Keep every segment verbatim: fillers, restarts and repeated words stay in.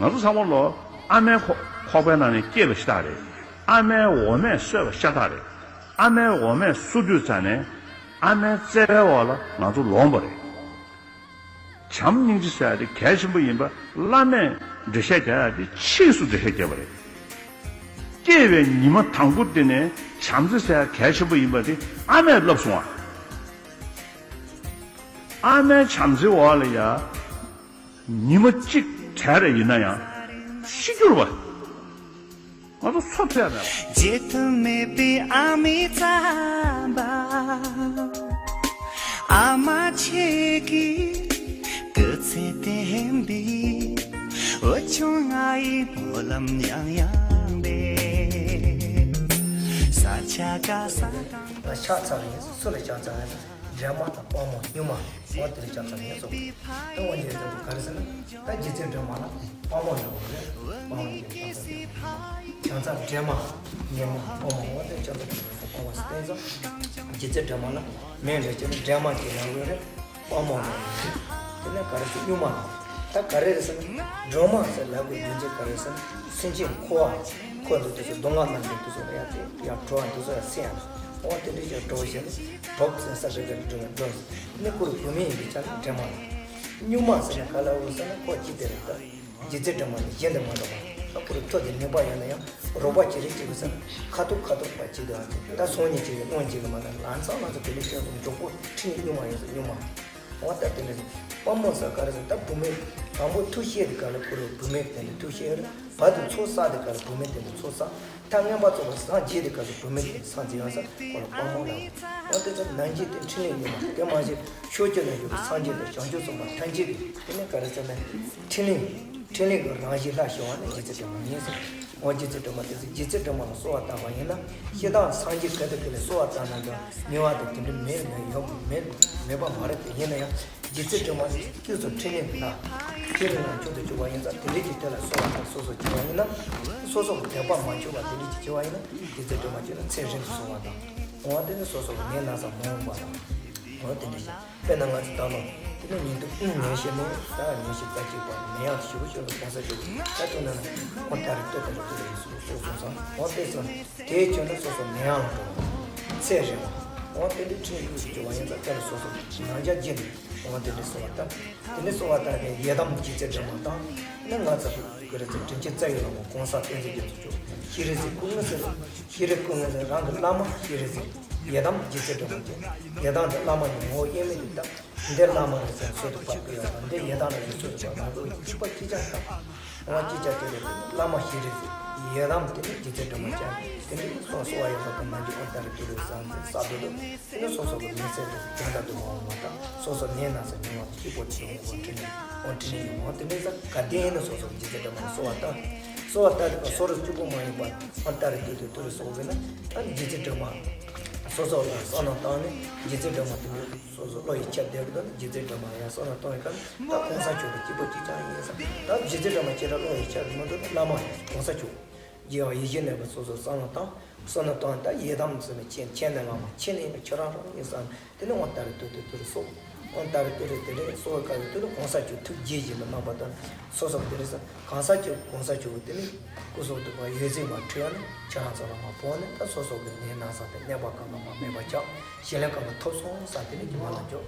ང་ཚོ་ཚང་མ་ལོ་ཨ་མའི་ཁོག་ཁོག་པའི་ནང་ནས་སྐྱེས་པ་ཤ་སྟག་རེད། ཨ་མའི་འོ་མས་གསོས་པ་ཤ་སྟག་རེད། ཨ་མའི་འོ་མས་གསོ་དུས་ཙ་ནས་ཨ་མའི་བརྩེ་བའི་འོག་ལ་ང་ཚོ་ལོངས་པ་རེད། བྱམས་སྙིང་རྗེ་ཟེར་ཡ་དེ་གལ་ཆེན་པོ་ཡིན་པ་བླ་མས་འགྲེལ་བཤད་རྒྱག་ཡ་དེ་ཕྱིས་སུ་འགྲེལ་བཤད་བརྒྱབ་པ་རེད། སྐྱེས་པའི་ཉི་མ་དང་པོ་དེ་ནས་བྱམས་བརྩེ་ཟེར་ཡ་གལ་ཆེན་པོ་ཡིན་པ་དེ་ཨ་མས་བསླབས་སོང་བ། ཨ་མའི་བྱམས་བརྩེའི་འོག་ལ་ཡ། ཉི་མ་གཅིག་བྲལ་རེ་ཡིན་ན་ཡང་ཤི་འགྱུར་བ། ང་ཚོ་སོ་ཐོས་ཡ་མེད་པ། བརྗེད་ཐབས་མེད་པའི་ཨ་མའི་རྩམ་པ། ཨ་མ་ཁྱེད་ཀྱི་སྐུ་ཚེ་བརྟན་པའི་འོད་ཆུང་ང་ཡི་སྨོན་ལམ་ཡང་ཡང་འདེབས། ས་ཆ་ག་ས་གང་། ལ་ཆགས་ཚར་ཡིན། སུ་ལ་ཆགས་ཚར་ཡིན། འདྲེ་མ་དང་དཔའ་མོ་སྨྱུག་མ། འོ་དེ་ལ་ཆགས་ཚར་ཡིན་སོ། ད་འོ་ཉེ་དུ་ག་རེ་ཟེར་ན། ད་རྗེ་བཙུན་སྒྲོལ་མ་ལ་དཔའ་མོ་ལ་འོ་རེད། དཔའ་མོ་ཡིན་ཆགས་ཚར་ཡིན། ཆགས་ཚར་འདྲེ་མ། ཉེ་མ་དཔའ་མོ་འོ་དེ་ཆགས་ཚར་དཔའ་མོ་ཟེར་བསྟན་ཙང་། རྗེ་བཙུན་སྒྲོལ་མ་ལ་མིང་རེ་བྱས་ན་འདྲེ་མ་ཅིག་ལ་འོ་རེད། དཔའ་མོ་ལ་འོ་རེད། དེ་ནས་ག་རེ་ཟེར་སྨྱུག་མ་ལ། ད་ག་རེ་རེད་ཟེར་ན། སྒྲོལ་མ་ཟེར་ལབ་དགོས་རྒྱུ་མཚན་ག་རེ་ཟེར་ན། སེམས་ཅན་འཁོར་བ་འཁོར་འདུག་དུས་སུ་སྡུག་བསྔལ་མྱོང་དུས་སུ་ཡར་དེ་ཡར་འགྲོ་བ་འདུག་སུ་ཡར་སེམས་ཡར། འོ་དེ་འདྲ་ཞིག་འགྲོ་བཞིན་ནི་གྲོགས་ཟེར་ས་རེ་རེ་འགྲོ་བ་འགྲོ། ནི་ཁོ་རང་བུད་མེད་ཡིན་པའི་ཆ་ནས་འདྲེ་མ་ལ། སྨྱུག་མ་ཟེར་ན་ག་ལ་འོ་ཟེར་ན་ཁོ་ཅི་དེ་རེད་ད། རྗེ་བཙུན་སྒྲོལ་མ་ནི་གཞན་དུ་མ་འགྲོ་བ། ཁོ་རང་ཐུགས་དེ་ནུས་པ་ཡོད་ན་ཡང་རོགས་པ་ཅི་རིགས་ཅིག་གི་ས་ཁ་ཐུག་ཁ་ཐུག་པ་ཅི་དེ་བ་ད་སོང་ཉིད་ཅིག་གི་སྔོན་ཅིག་གི་མ་ད་ལམ་སང་ང་ཚོ་དེ་ལས་ཤེས་སོང་གྲོགས་པོ་ཁྲིད་ནི་སྨྱུག་མ་ཡིན་ཟེར་སྨྱུག་མ། འོ་ད་དེ་འདྲ་ཟེར། དཔའ་མོ་ཟེར་ག་རེ་ཟེར་ད་བུད་མེད་དང་པོ་ཐུགས་བསྐྱེད་དེ་ག་ལ་ཁོ་རང་བུད་མེད་དེ་འདྲ་ཐུགས་བསྐྱེད་རེད། བར་དུ་ཚོགས་བསགས་དེ་ག་ལ་བུད་མེད་དེ་འདྲ་ཚོགས་བསགས། ད་མངོན་པར་རྫོགས་པར་སངས་རྒྱས་དེ་ག་ལ་བུད་མེད་དེ་འདྲ་སངས་རྒྱས་ཡང་ས་ཁོ་ལ་དཔའ་མོ་ལ། འོ་དེ་ཚོ་ནང་བཞིན་དེ་འཕྲིན་ལས་ཡིན་པ་དེ་མ་ཟད་ཕྱོགས་བཅུ་ན་ཡོད་པའི་སངས་རྒྱས་དང་བྱང་ཆུབ་སེམས་དཔའ་ཐམས་ཅད་ཀྱི་དེ་ནས་ག་རེ་ཟེར་ན་འཕྲིན་ལས་འཕྲིན་ལས་ཀྱི་རང་བཞིན་ལྷ་ཞི་བ་ནི་རྗེ་བཙུན་སྒྲོལ་མ་ཡིན་ཟེར། འོ་རྗེ་བཙུན་སྒྲོལ་མ་དེ་ཚོ་རྗེ་བཙུན་སྒྲོལ་མ་ལ་གསོལ་བ་བཏབ་པ་ཡིན་ན་སྤྱིར་བཏང་སངས་རྒྱས་ག་དེ་ག་ལས་གསོལ་བ་བཏབ་ན་ཀྱང་ཉེ་བ་དང་དེ་འདྲ་མེད་མེད་ཡོང་མེད་མེད་པ་མ་རེད་དེ། ཡིན་ན་ཡང་རྗེ་བཙུན་སྒྲོལ་མ་དེ་སྐྱེས་སུ་འཕྲིན་ལས་ཀྱི་ལྷ་ཚེ་རིང་ལ་མཆོག་ཏུ་གྱུར་པ་ཡིན་ཙང་དེ་འདྲ་གྱི་དེ་ལ་གསོལ་བ་བཏབ་སོ་སོ་བྱས་པ་ཡིན་ན་སོ་སོ་གི་དད་པ་མ་བྱུང་བ་དེ་འདྲ་གྱི་བྱས་པ་ཡིན་ན་རྗེ་བཙུན་སྒྲོལ་མ་ཁྱོད་ལ་ཚེ་རིང་གི་གསོལ་བ་དང་། འོ་དེ་ནི་སོ་སོ་གི་ནད་ན་ཚ་མ་འོངས་པ་དང་། འོ་དེ་འདྲ་ཞིག་དཔེར་ན་ང་ཚོ་ད་ལོ། དེ་ནས་ཉིན་དུ་ཉིན་ཤས་ནས་ད་ཉིན་ཤས་རྩ་གཅིག་པ་ནད་ཡག་ཞེ་པོ་ཞིག་ལ་གོང་ས་མཆོག་གིས་ད་དེ་ན་ནི་ཨོ་ད་རེ་ལྟོས་ད་རེ་ལྟོས་ད་རེ་སོ་སོ་སོང་ཙང་འོ་དེ་ཙམ་དེའི་ཁྱོད་ནི་སོ་སོ་ནད་ཡག་ལ་འགྲོ་བ་ཚེ་རིང་བ་འོ་དེ་འདྲའི་ཁྲིམས་ཡིག་ཞིག་བརྒྱབ་པ་ཡིན་ཙང་ད་རེ་སོ་སོ་ནང་རྒྱ་བརྗེ་ནས་འོ་དེ་འདྲའི་གསོལ་བ་བཏབ། དེ་ནས་གསོལ་བ་བཏབ་ནས་ཡི་དམ་རྗེ་བཙུན་སྒྲོལ་མ་དང་ནི་ང་ཚོ་གི་རེ་ཚེ་དྲིན་ཅན་རྩ་བའི་བླ་མ་གོང་ས་བསྟན་འཛིན་རྒྱ་མཚོ་མཆོག་ཤེས་རིག་ཟེར་སྐུ་ངོ་ཟེར་ཤེས་རིག་སྐུ་ངོ་ཟེར་རང་གི་བླ་མ་ཤེས་རིག་ཟེར། ཡི་དམ་རྗེ་བཙུན་སྒྲོལ་མ་ཅན། ཡི་དམ་དེ་བླ་མ་ཡི་ངོ་བོ་དབྱེར་མེད་དུ་བཏགས། འདི་བླ་མ་རེད་ཟེར་ཚུལ་དུ་བབས་ཀྱི་ཡོད་པ། འདི་ཡི་དམ་རེད་ཟེར་ཚུལ་དུ་བབས་པ་ང་ཚོ་གཅིག་པ་གཅིག་རྐྱང་དང་། འོ་གཅིག་རྐྱང་དེ་རེད། བླ་མ་ཤེས་རིག་ཟེར། ཡི་དམ་དེ་ནི་རྗེ་བཙུན་སྒྲོལ་མ་ཅན། དེ་ནི་སོ་སོ་བ་ཡོད་པ་དང་ནང་གི་ཨོ་ད་རེ་དུ་རེ་བཟང་ཟེར་ས་དུ་དུ། དེ་ནི་སོ་སོ་གི་མི་ཚེ་དུ་དོན་དག་ཏུ་མ་འོངས་པ་དང་སོ་སོ་ནད་ན་ཚ་མྱོང་བ་གཅིག་པོ་དེ་ཡོང་བ་འཕྲིན་ལས་འོ་འཕྲིན་ལས་ཡོང་བ་དེ་འདྲ་ས་ག་དེ་ཡིན་ན་སོ་སོ་གི་རྗེ་བཙུན་སྒྲོལ་མ་ལ་གསོལ་བ་བཏབ། གསོལ་བ་བཏབ་དེ་ག་སོ་རུ་གཅིག་པོ་མ་ཡིན་པ་ཨོ་ད་རེ་དུ་དུ་དུ་རེ་སོ་གི་ན་ཨ་རྗེ་བཙུན་སྒྲོལ་མ། སོ་སོ་ལ་བསམ་བློ་བཏང་ནས་རྗེ་བཙུན་སྒྲོལ་མ་དེ་ཉིད་སོ་སོ་བློ་ཡིས་ཁྱབ་བསྡད་པ་དང་རྗེ་བཙུན་སྒྲོལ་མ་ཡང་བསམ་བློ་གཏོང་བའི་སྐབས་ད་གོང་ས་མཆོག་དང་གཅིག་པ་གཅིག་རྐྱང་ཡིན་ས། ད་རྗེ་བཙུན་སྒྲོལ་མ་ཁྱེད་རང་བློ་ཡིས་ཁྱབ་མི་འདུག་ན་བླ་མ་གོང་ས་མཆོག་རྒྱལ་བ་ཡིད་བཞིན་ནོར་བུ་སོ་སོ་བསམ་བློ་བཏང་བསམ་བློ་བཏང་ད་ཡི་དམ་ཟེར་ནས་ཁྱེད་ཁྱེད་ནས་བླ་མ་ཁྱེད་ནས་ཡིན་པ་ཁྱེད་རང་རང་ཡིན་ས། དེ་ནས་དབང་ལྟར་དུ་དུ་དུ་རུ་སོ། དབང་ལྟར་དུ་དུ་དེ་ནས་སོ་བའི་སྐབས་དུ་དུ་གོང་ས་མཆོག་ཐུགས་དགྱེས་བཞིན་དུ་གནང་བ་དང་སོ་སོ་དེ་རེ་ས། གང་ཟག་གཅིག་གོང་ས་མཆོག་གི་དེ་ནི་སྐུ་གསུང་ཐུགས་ཀྱི་འོད་ཟེར་མ་འཕྲོས་ཡ་ནི་ཁྱེད་རང་ཚོ་ལ་མ་ཕོག་ནས་ད་སོ་སོ་གི་ནད་ན་ཚ་དེ་ནད་པ་གང་ལ་མ་མེད་པ་ཆགས་ཞི་ལྷག་གང་ལ་ཐོབ་སོང་ས་དེ་ནི་ཀྱི་མ་ལ་འཇོག་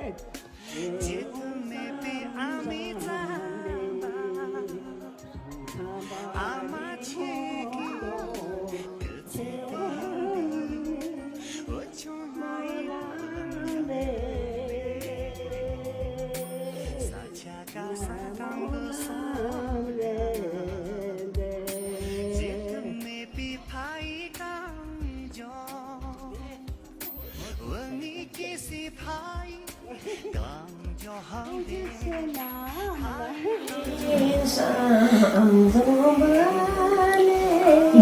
བརྗེད་དུ་མེད་པའི་ཨ་མའི་རྩ་བ། ཨ་མ་ཁྱེད་ཀྱི་སྐུ་ཚེ་དེ་འོད་ཆུང་མ་ཡི་ལམ་ལས་ས་ཆ་ག་ས་གང་དུ་སོང་རེད། བརྗེད་དུ་མེད་པའི་ཕ་ཡི་གང་བྱུང་།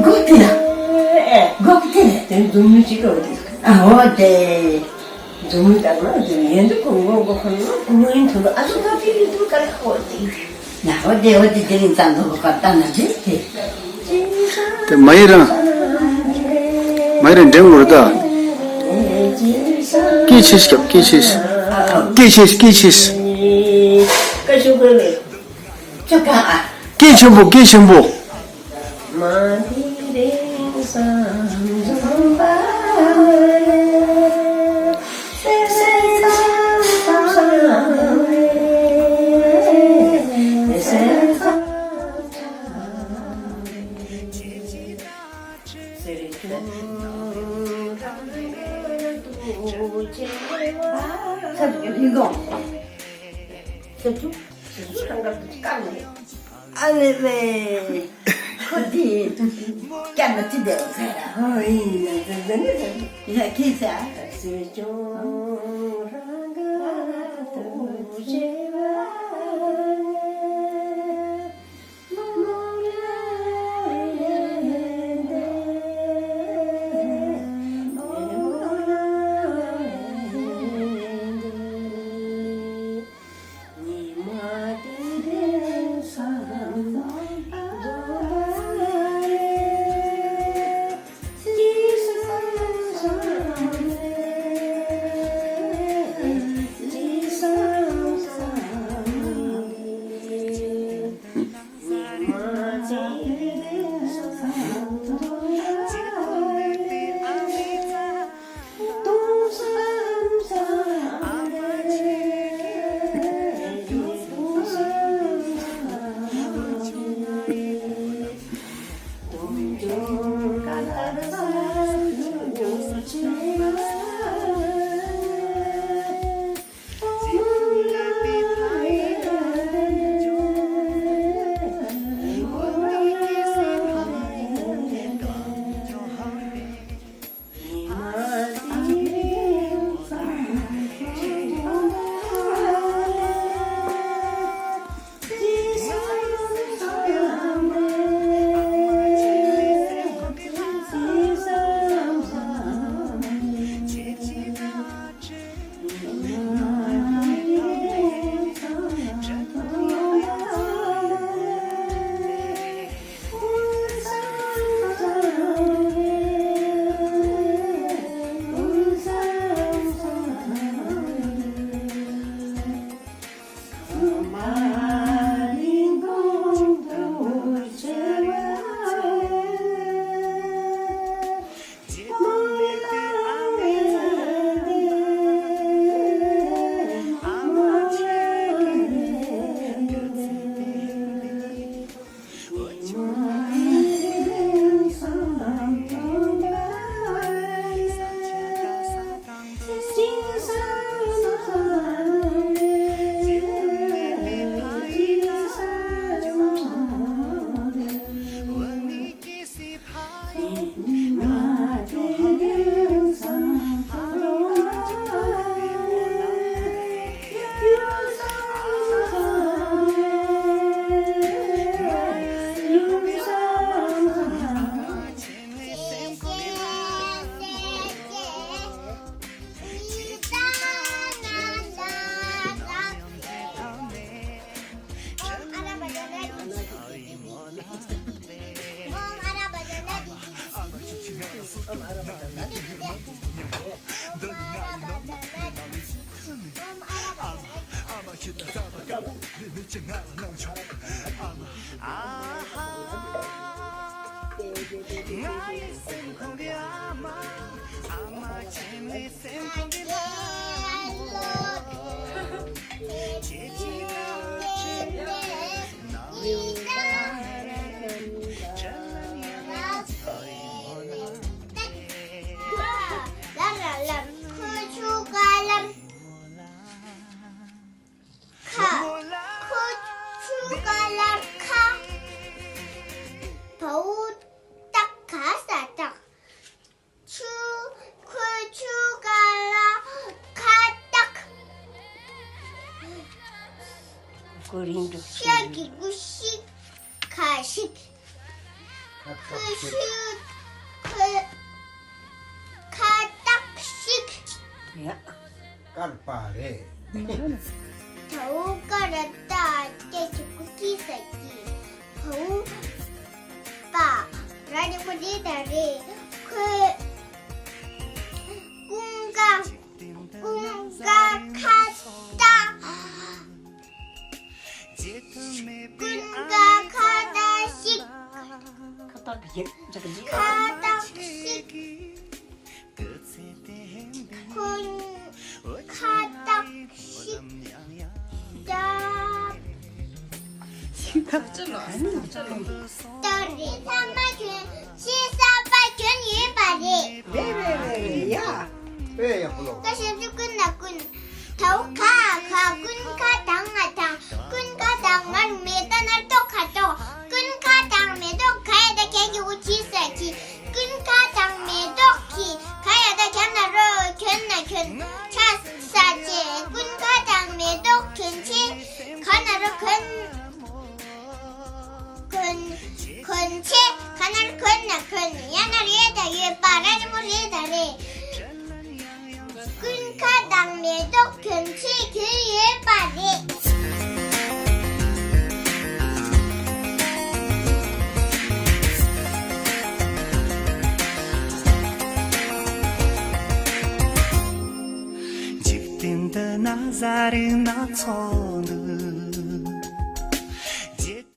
སྒོ་དེ་ལ། སྒོ་དེ་ལ་དེ་འཛུམ་མོ་ཅིག་འོ་དེ། ཨ་འོ་དེ། འཛུམ་མོ་དང་ལོ་དེ་ཡན་དུ་ཀུང་གོ་གོ་ཁོ་ལོ་ཀུང་ཡིན་དུ་ལོ་ཨ་སུ་ད་དེ་ཡིན་དུ་ཀ་ལ་འོ་དེ། ན་འོ་དེ་འོ་དེ་དེ་རིང་ཙམ་དུ་ལོ་ཀ་ལྟ་ན་དེ་དེ། དེ་མ་ཡི་རང་། མ་ཡི་རང་འདྲེན་དགོས་རེད་ད། སྐད་ཆེ་ཞིག་སྐད་ཆེ་ཞིག་སྐད་ཆེ་ཞིག་སྐད་ཆེ་ཞིག་སྐད་ཆེན་པོ་སྐད་ཆེན་པོ། ཨ་ལེ་ལེ། ཁོ་དེ་སྐྱ་མི་ཅི་བདེ་བ་ཟེར་ར། ཧོ་ཡིན་ན་ཟེར་ཟེར་ནི་ཟེར་ཡ་ཁྱི་ཟེར། སེ་ཅོ་རང་ག་དུ་ཆེ་བ་ནི། ཀོ་རིན་དུ། ཤ་གི་གུ་ཤིག་ཁ་ཤིག་ཁ་ཤིག་ཁ་ཁ་བཏགས་ཤིག་ཡ། སྐར་པ་རེད། དའོ་ཀ་ར་བཏགས་ཀྱ་གི་གུ་ཀྱི་ས་ཀྱི། བའོ་པ། ར་ལེ་མོ་རེ་ད་རེད། ཁོས། ཀུན་དགའ། ཀུན་དགའ་ཁ་བཏགས། ཀུན་དགའ་ཁ་བཏགས་ཤིག་ཁ་བཏགས་ཤིག་ཁ་བཏགས་ཤིག་ཁོ། ཁ་བཏགས་ཤིག་ད། ད་རེས་ཚང་མ་གྱོན་ཆེས་གསར་པ་གྱོན་ཡོད་པ་རེད། རེད་རེད་རེད་རེད་ཡ། དཔེ་ཡག་པོ་ལོ། ཀ་ཞབས་ཀྱུ་ཀུན་ན་ཀུན། དའོ་ཁ་ཁ་ཀུན་ཁ་དང་ང་དང་། ཀུན་ཁ་དང་ང་རུ་མེ་ད་ན་ཏོ་ཁ་ཏོ། ཀུན་ཁ་དང་མེ་ཏོག་ཁ་ཡ་ད་ཁྱེད་ཀྱི་འུ་ཅི་ས་ཅི། ཀུན་ཁ་དང་མེ་ཏོག་གི་ཁ་ཡ་ད་ཁྱམ་ན་རོ་གྱོན་ན་གྱོན། ཆ་ས་ཅེ་ཀུན་ཁ་དང་མེ་ཏོག་གྱོན་ཆེ་ཁ་ན་རོ་གྱོན། གོན། གོན་ཆེ་ཁ་ནར་གོན་ན་གོན། ཡང་ན་རེད་ད་ཡོད་པ་ར་རི་མོ་རེད་ད་རེད། ཀུན་ཁ་དང་མེ་ཏོག་གོན་ཆེ་གོན་ཡོད་པ་རེད། འཇིག་རྟེན་འདི་ན་ཟ་རིན་སྣ་ཚོགས།